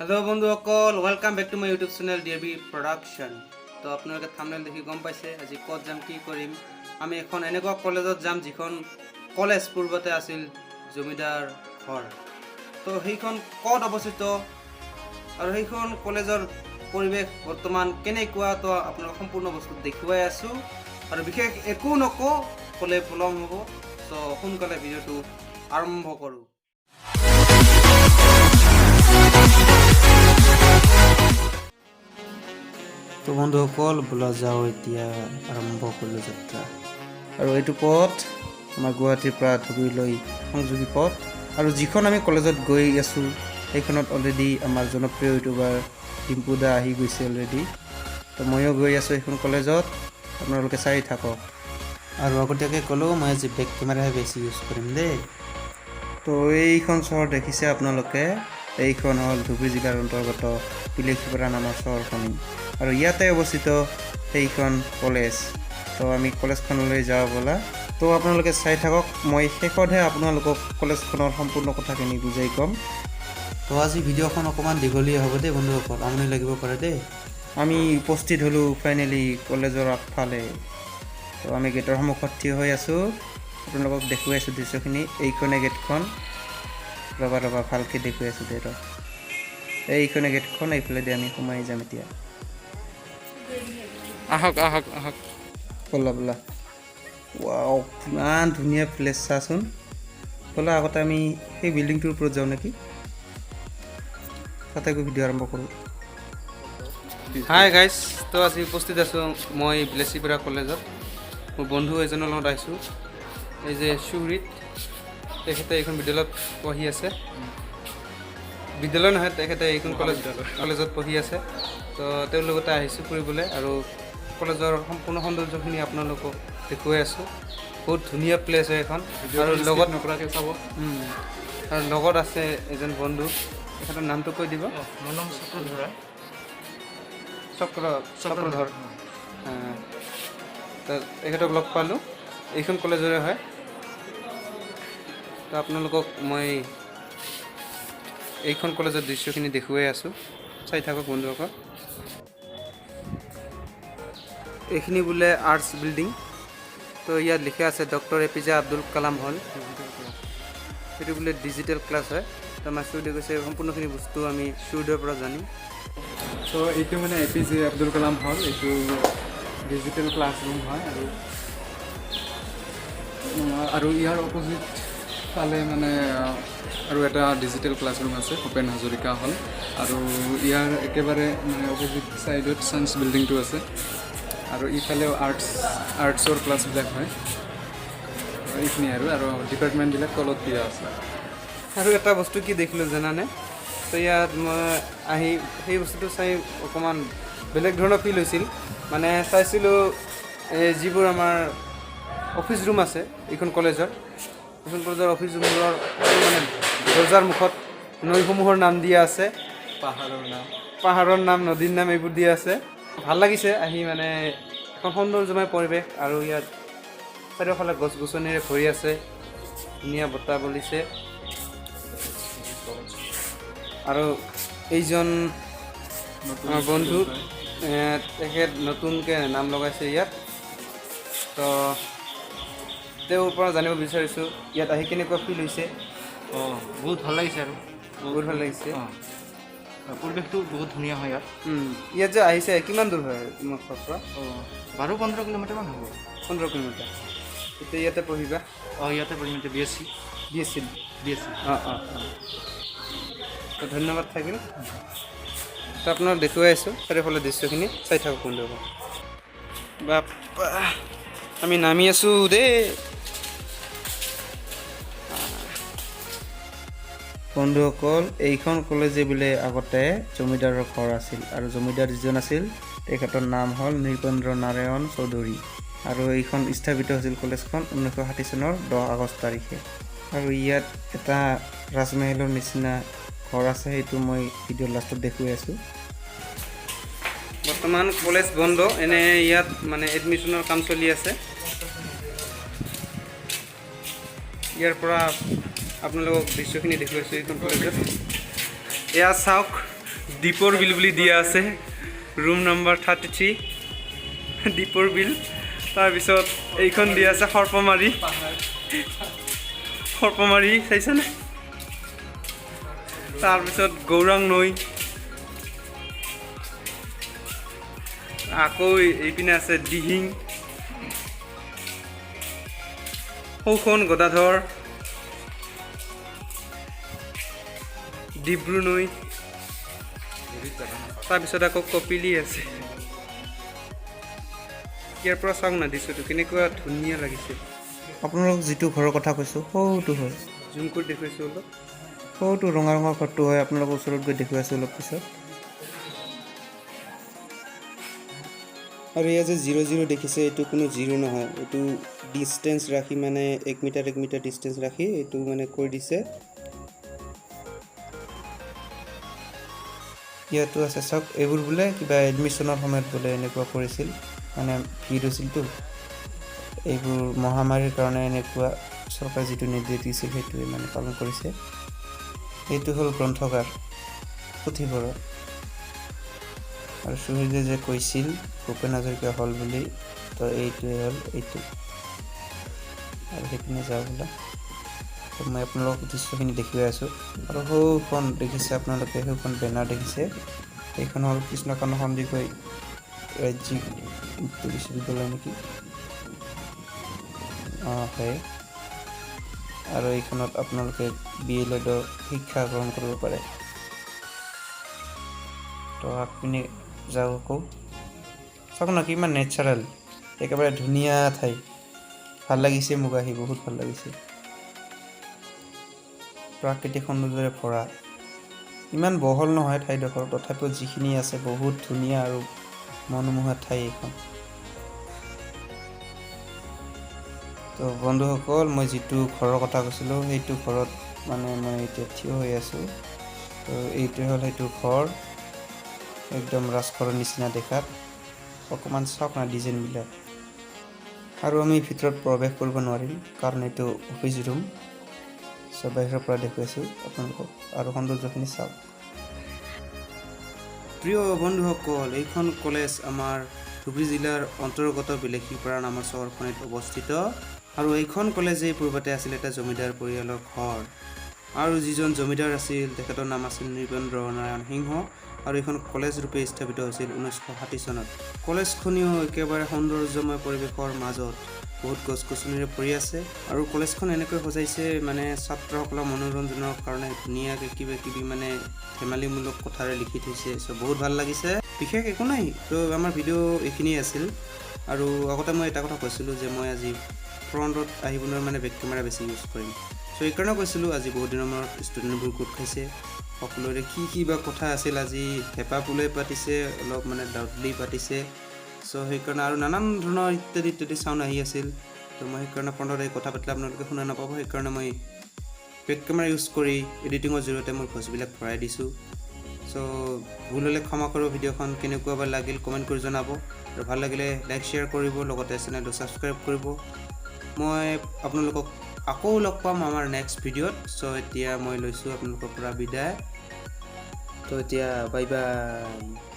Hello' বন্ধুসকল, welcome back to my YouTube channel D B production. তো আপোনালোকে thumbnail দেখি গম পাইছে আজি ক'ত যাম, কি কৰিম। আমি এখন এনেকুৱা কলেজত যাম, যিখন কলেজ পূৰ্বতে আছিল জমিদাৰ ঘৰ। তো সেইখন ক'ত অৱস্থিত আৰু সেইখন কলেজৰ পৰিৱেশ বৰ্তমান কেনেকুৱা, তো আপোনালোক সম্পূৰ্ণ বস্তু দেখুৱাই আছোঁ। আৰু বিশেষ একো নকওঁ, ক'লে পলম হ'ব। চ' সোনকালে ভিডিঅ'টো আৰম্ভ কৰোঁ। তো বন্ধুসকল, বোলা যাওঁ, এতিয়া আৰম্ভ কৰিলোঁ যাত্ৰা। আৰু এইটো পথ আমাৰ গুৱাহাটীৰ পৰা ধুবুৰীলৈ সংযোগী পথ। আৰু যিখন আমি কলেজত গৈ আছোঁ, সেইখনত অলৰেডি আমাৰ জনপ্ৰিয় ইউটিউবাৰ ডিম্পু দা আহি গৈছে অলৰেডি। তো ময়ো গৈ আছোঁ এইখন কলেজত, আপোনালোকে চাই থাকক। আৰু আগতীয়াকৈ ক'লেও মই আজি বেক কেমেৰাহে বেছি ইউজ কৰিম দেই। তো এইখন চহৰ দেখিছে আপোনালোকে, এইখন হ'ল ধুবুৰী জিলাৰ অন্তৰ্গত বিলাসীপাৰা নামৰ চহৰখনি আৰু ইয়াতে অৱস্থিত সেইখন কলেজ। তো আমি কলেজখনলৈ যাওঁ ব'লা। তো আপোনালোকে চাই থাকক, মই শেষতহে আপোনালোকক কলেজখনৰ সম্পূৰ্ণ কথাখিনি বুজাই ক'ম। তো আজি ভিডিঅ'খন অকণমান দীঘলীয়া হ'ব দেই বন্ধুসকল, আমনি লাগিব পাৰে দেই। আমি উপস্থিত হ'লোঁ ফাইনেলি কলেজৰ আগফালে। তো আমি গেটৰ সন্মুখত থিয় হৈ আছোঁ, আপোনালোকক দেখুৱাই আছোঁ দৃশ্যখিনি। এইখনে গেটখন। ৰ'বা ৰ'বা, ভালকৈ দেখুৱাই আছোঁ দে ৰ। এইখনে গেটখন, এইফালেদি আমি সোমাই যাম এতিয়া। আহক, আহক, আহক। ব'লা ব'লা। ৱাও, কিমান ধুনীয়া প্লেচ, চাচোন। ব'লা, আগতে আমি সেই বিল্ডিংটোৰ ওপৰত যাওঁ নেকি? তাতে গৈ ভিডিঅ' আৰম্ভ কৰোঁ। হাই গাইজ, তো আজি উপস্থিত আছোঁ মই বিলাসীপাৰা কলেজত। মোৰ বন্ধু এজনৰ লগত আহিছোঁ, এই যে সুহৃত। তেখেতে এইখন বিদ্যালয়ত পঢ়ি আছে। বিদ্যালয় নহয়, তেখেতে এইখন কলেজত পঢ়ি আছে। তো তেওঁৰ লগতে আহিছোঁ ফুৰিবলৈ আৰু কলেজৰ সম্পূৰ্ণ সৌন্দৰ্যখিনি আপোনালোকক দেখুৱাই আছোঁ। বহুত ধুনীয়া প্লেচ হয় এখন। আৰু লগত নকৰাকৈ চাব। আৰু লগত আছে এজন বন্ধু, তেখেতৰ নামটো কৈ দিব। মোৰ নাম চক্ৰধৰা। চক্ৰ চক্ৰধৰ। তো তেখেতক লগ পালোঁ, এইখন কলেজৰে হয়। তো আপোনালোকক মই এইখন কলেজৰ দৃশ্যখিনি দেখুৱাই আছোঁ, চাই থাকক বন্ধুসকল। এইখিনি বোলে আৰ্টছ বিল্ডিং। তো ইয়াত লিখা আছে doctor A P J Abdul Kalam হল। সেইটো বোলে ডিজিটেল ক্লাছ হয়। তো আমাৰ চুৰদে কৈছে, সম্পূৰ্ণখিনি বস্তু আমি চুৰদৰ পৰা জানিম। চ' এইটো মানে A P J Abdul Kalam হল, এইটো ডিজিটেল ক্লাছৰুম হয়। আৰু আৰু ইয়াৰ অপজিট ফালে মানে আৰু এটা ডিজিটেল ক্লাছৰুম আছে, ভূপেন হাজৰিকা হল। আৰু ইয়াৰ একেবাৰে মানে অপজিট ছাইডত চায়েন্স বিল্ডিংটো আছে। আৰু ইফালেও আৰ্টছৰ ক্লাছবিলাক হয়। এইখিনি আৰু আৰু ডিপাৰ্টমেণ্টবিলাক তলত দিয়া আছে। আৰু এটা বস্তু কি দেখিলোঁ জানানে? তো ইয়াত মই আহি সেই বস্তুটো চাই অকণমান বেলেগ ধৰণৰ ফিল হৈছিল। মানে চাইছিলোঁ, এই যিবোৰ আমাৰ অফিচ ৰুম আছে এইখন কলেজৰ অফিচ ৰুমবোৰৰ মানে দৰ্জাৰ মুখত নৈসমূহৰ নাম দিয়া আছে। পাহাৰৰ নাম। পাহাৰৰ নাম, নদীৰ নাম এইবোৰ দিয়া আছে। ভাল লাগিছে আহি, মানে এখন সৌন্দৰ্যময় পৰিৱেশ। আৰু ইয়াত চাৰিওফালে গছ গছনিৰে ভৰি আছে, ধুনীয়া বতাহ বলিছে। আৰু এইজন আমাৰ বন্ধু, তেখেত নতুনকৈ নাম লগাইছে ইয়াত। তো তেওঁৰ পৰা জানিব বিচাৰিছোঁ, ইয়াত আহি কেনেকুৱা ফিল হৈছে? অঁ, বহুত ভাল লাগিছে আৰু। বহুত ভাল লাগিছে। অঁ, পৰিৱেশটো বহুত ধুনীয়া হয় ইয়াত। ইয়াত যে আহিছে, কিমান দূৰ হয় তোমাৰ ঘৰৰ পৰা? অঁ, 12-15 কিলোমিটাৰমান হ'ব। 15 কিলোমিটাৰ। এতিয়া ইয়াতে পঢ়িবা? অঁ, ইয়াতে পঢ়িম এতিয়া B S C. B S C? B S C. অঁ, তো ধন্যবাদ থাকিল। তো আপোনাক দেখুৱাই আছোঁ চাৰিওফালে দৃশ্যখিনি, চাই থাকক বন্ধুসকল। বাপ্পা, আমি নামি আছোঁ দেই। বন্ধুসকল, এইখন কলেজে বোলে আগতে জমিদাৰৰ ঘৰ আছিল। আৰু জমিদাৰ যিজন আছিল, তেখেতৰ নাম হ'ল নৃপেন্দ্ৰ নাৰায়ণ চৌধুৰী। আৰু এইখন স্থাপিত হৈছিল কলেজখন 1960 চনৰ 10 আগষ্ট তাৰিখে। আৰু ইয়াত এটা ৰাজমহলৰ নিচিনা ঘৰ আছে, সেইটো মই ভিডিঅ'ৰ লাষ্টত দেখুৱাই আছোঁ। বৰ্তমান কলেজ বন্ধ, এনে ইয়াত মানে এডমিশ্যনৰ কাম চলি আছে। ইয়াৰ পৰা আপোনালোকক দৃশ্যখিনি দেখুৱাইছোঁ এইখন কলেজত। এয়া চাওক। দীপৰ বিল বুলি দিয়া আছে, ৰুম নম্বৰ 33, দীপৰ বিল। তাৰপিছত এইখন দিয়া আছে সৰ্পমাৰী। সৰ্পমাৰী চাইছেনে? তাৰপিছত গৌৰাং নৈ। আকৌ এইপিনে আছে দিহিং, সৌখন গদাধৰ, ডিব্ৰু নৈ। তাৰপিছত আকৌ কপিলি আছে। ইয়াৰ পৰা চাওক না দৃশ্যটো কেনেকুৱা ধুনীয়া লাগিছে। আপোনালোক যিটো ঘৰৰ কথা কৈছোঁ, সৌটো হয়। জুম কৰি দেখুৱাইছোঁ অলপ। সৌটো ৰঙা ৰঙা ঘৰটো হয়। আপোনালোকৰ ওচৰত গৈ দেখুৱাইছোঁ অলপ পিছত। আৰু এয়া যে জিৰ' জিৰ' দেখিছে, এইটো কোনো জিৰ' নহয়। এইটো ডিষ্টেঞ্চ ৰাখি, মানে 1 মিটাৰ 1 মিটাৰ ডিষ্টেঞ্চ ৰাখি এইটো মানে কৰি দিছে। ইয়াতো আছে চাওক। এইবোৰ বোলে কিবা এডমিশ্যনৰ সময়ত বোলে এনেকুৱা কৰিছিল, মানে ভিৰ হৈছিলতো। এইবোৰ মহামাৰীৰ কাৰণে এনেকুৱা চৰকাৰে যিটো নিৰ্দেশ দিছিল, সেইটোৱে মানে পালন কৰিছে। এইটো হ'ল গ্ৰন্থগাৰ, পুথিভঁৰাল। আৰু শ্বহীদে যে কৈছিল ভূপেন হাজৰিকা হল বুলি, তো এইটোৱে হ'ল এইটো। আৰু সেইপিনে যাওঁ বোলা। তো মই আপোনালোকক দৃশ্যখিনি দেখুৱাই আছোঁ। আৰু সৌখন দেখিছে আপোনালোকে, সেইখন বেনাৰ দেখিছে, সেইখন হ'ল কৃষ্ণকান্ত সন্দিকৈ ৰাজ্যিক মুক্ত বিশ্ববিদ্যালয় নেকি? অঁ, হয়। আৰু এইখনত আপোনালোকে বি.এল.এডৰ শিক্ষা গ্ৰহণ কৰিব পাৰে। তো আগপিনে যাওঁ আকৌ। চাওক না, কিমান নেচাৰেল, একেবাৰে ধুনীয়া ঠাই। ভাল লাগিছে মোক আহি, বহুত ভাল লাগিছে। প্ৰাকৃতিক সৌন্দৰ্যৰে ভৰা। ইমান বহল নহয় ঠাইডোখৰ, তথাপিও যিখিনি আছে বহুত ধুনীয়া আৰু মনোমোহা ঠাই এইখন। তো বন্ধুসকল, মই যিটো ঘৰৰ কথা কৈছিলোঁ, সেইটো ঘৰত মানে মই এতিয়া থিয় হৈ আছোঁ। তো এইটোৱে হ'ল সেইটো ঘৰ, একদম ৰাজঘৰৰ নিচিনা দেখাত। অকণমান চাওক না ডিজাইনবিলাক। আৰু আমি ভিতৰত প্ৰৱেশ কৰিব নোৱাৰিম, কাৰণ এইটো অফিচ ৰুম। চ' বাহিৰৰ পৰা দেখুৱাইছোঁ আপোনালোকক আৰু সৌন্দৰ্যখিনি চাওক। প্ৰিয় বন্ধুসকল, এইখন কলেজ আমাৰ ধুবুৰী জিলাৰ অন্তৰ্গত বিলাসীপাৰা নামৰ চহৰখনিত অৱস্থিত। আৰু এইখন কলেজেই পূৰ্বতে আছিল এটা জমিদাৰ পৰিয়ালৰ ঘৰ। আৰু যিজন জমিদাৰ আছিল, তেখেতৰ নাম আছিল নৃপেন্দ্ৰ নাৰায়ণ সিংহ। আৰু এইখন কলেজ ৰূপে স্থাপিত হৈছিল 1960 চনত। কলেজখনিও একেবাৰে সৌন্দৰ্যময় পৰিৱেশৰ মাজত বহুত গছ গছনিৰে ভৰি আছে। আৰু কলেজখন এনেকৈ সজাইছে, মানে ছাত্ৰসকলৰ মনোৰঞ্জনৰ কাৰণে ধুনীয়াকৈ কিবা কিবি মানে ধেমালিমূলক কথাৰে লিখি থৈছে। চ' বহুত ভাল লাগিছে। বিশেষ একো নাই। তো আমাৰ ভিডিঅ' এইখিনিয়ে আছিল। আৰু আগতে মই এটা কথা কৈছিলোঁ যে মই আজি ফ্ৰণ্টত আহিব নোৱাৰোঁ, মানে বেক কেমেৰা বেছি ইউজ কৰিম। চ' এইকাৰণে কৈছিলোঁ, আজি বহুত দিনৰ মূৰত ষ্টুডেণ্টবোৰ গোট খাইছে। সকলোৰে কি কি বা কথা আছিল, আজি হেঁপাহ পলুৱাই পাতিছে, অলপ মানে লাউডলি পাতিছে। চ' সেইকাৰণে আৰু নানান ধৰণৰ ইত্যাদি ইত্যাদি চাউণ্ড আহি আছিল। তো মই সেইকাৰণে ফ্ৰণ্টত আহি কথা পাতিলে আপোনালোকে শুনা নাপাব, সেইকাৰণে মই বেক কেমেৰা ইউজ কৰি এডিটিঙৰ জৰিয়তে মোৰ ভইচবিলাক ভৰাই দিছোঁ। চ' ভুল হ'লে ক্ষমা কৰিব। ভিডিঅ'খন কেনেকুৱা বা লাগিল কমেণ্ট কৰি জনাব আৰু ভাল লাগিলে লাইক, শ্বেয়াৰ কৰিব, লগতে চেনেলটো ছাবস্ক্ৰাইব কৰিব। মই আপোনালোকক আকৌ লগ পাম আমাৰ নেক্সট ভিডিঅ'ত। চ' এতিয়া মই লৈছোঁ আপোনালোকৰ পৰা বিদায়। তো এতিয়া বাই বাই।